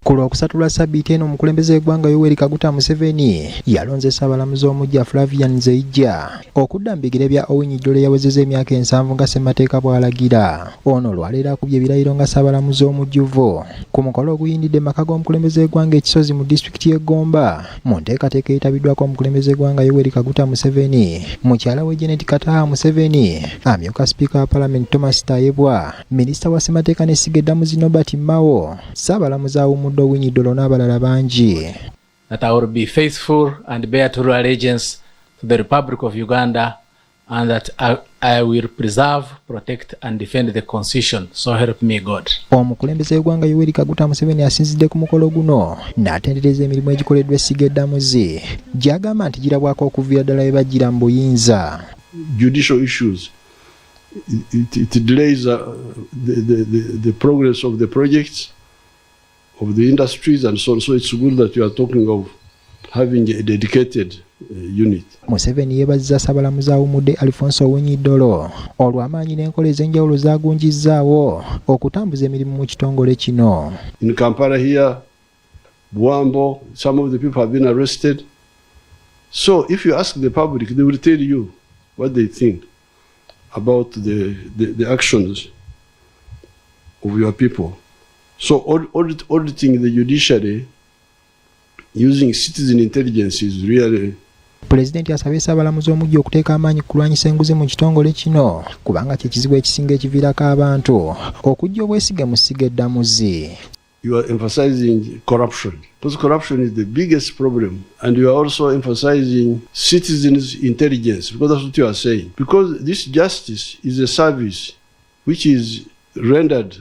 Ku Lwokusatu lwa ssabbiiti eno, omukulembeze w'eggwanga Yoweri Kaguta Museveni yalonze Ssaabalamuzi omuggya Flavian Zeija okudda mu bigere bya Owiny Dollo eyawezezza emyaka 70 nga ssemateeka bw'alagira. Ono olwaleero akubye ebirayiro nga Ssaabalamuzi omujjuvu ku mukolo oguyindidde mu maka g'omukulembeze w'eggwanga e Kisozi mu disitulikiti y'e Gomba mu nteekateeka eyetabiddwako omukulembeze w'eggwanga Yoweri Kaguta Museveni, mukyala we Janet Kataaha Museveni, amyuka sipiika wa Palamenti Thomas Tayebwa, minisita wa ssemateeka n'essiga eddamuzi Norbert Mao, Ssaabalamuzi awummudde Owiny Dollo n'abalala bangi. That I will be faithful and bear true allegiance to the Republic of Uganda and that I will preserve, protect and defend the Constitution. So help me God. Omukulembeze w'eggwanga Yoweri Kaguta Museveni asinzidde ku mukolo guno n'atendereza emirimu egikoleddwa essiga eddamuzi gy'agamba nti girabwako okuviira ddala bwe bajjira mu buyinza. Judicial issues. It delays the progress of the projects, of the industries and so on. So it's good that you are talking of having a dedicated unit. Museveni yeebazizza Ssaabalamuzi awummudde Alfonse Owiny Dollo olw'amaanyi n'enkola ez'enjawulo z'agunjizzaawo okutambuza emirimu mu kitongole kino. In Kampala here, Buwambo, some of the people have been arrested. So if you ask the public, they will tell you what they think about the actions of your people. So auditing the judiciary using citizen intelligence is really Pulezidenti asabye Ssaabalamuzi omuggya okuteeka amaanyi ku kulwanyisa enguzi mu kitongole kino kubanga kye kizibu ekisinga ekiviirako abantu okuggya obwesige mu ssiga eddamuzi. You are emphasizing corruption because corruption is the biggest problem, and you are also emphasizing citizens' intelligence because that's what you are saying, because this justice is a service which is rendered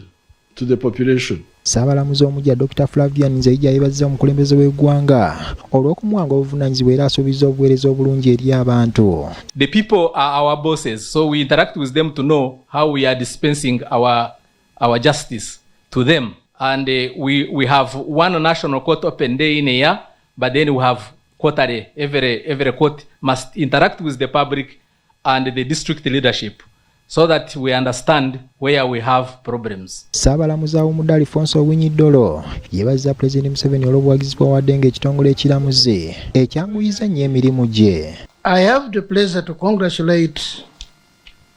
to the population. Ssaabalamuzi omuggya Dr Flavian Nzeija yeebazizza omukulembeze w'eggwanga olw'okumuwanga obuvunaanyizibwa era asuubiza obuweereza obulungi eri abantu. The people are our bosses, so we interact with them to know how we are dispensing our justice to them. And we have one national court open day in a year, but then we have quarterly. Every court must interact with the public and the district leadership so that we understand where we have problems. Ssaabalamuzi awummudde Alfonse Owiny Dollo yeebazizza Pulezidenti Museveni olw'obuwagizi bw'awadde ng'ekitongole ekiramuzi ekyanguyiza ennyo emirimu gye. I have the pleasure to congratulate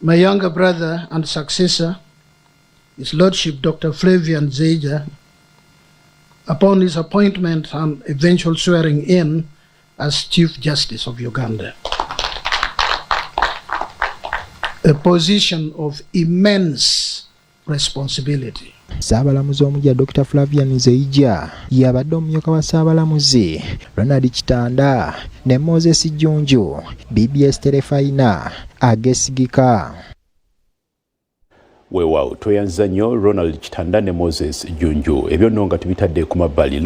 my younger brother and successor, His Lordship Dr. Flavian Zeija, upon his appointment and eventual swearing in as Chief Justice of Uganda. A position of immense responsibility. Ssaabalamuzi omuggya Dr Flavian Nzeija yabadde omumyuka wa Ssaabalamuzi Ronald Kitanda ne Moses Junju, BBS Terefayina agesigika. Weewaawo, tweyanza nnyo Ronald Kitanda ne Moses Junju. Ebyo nno nga tubitadde ku mabbali.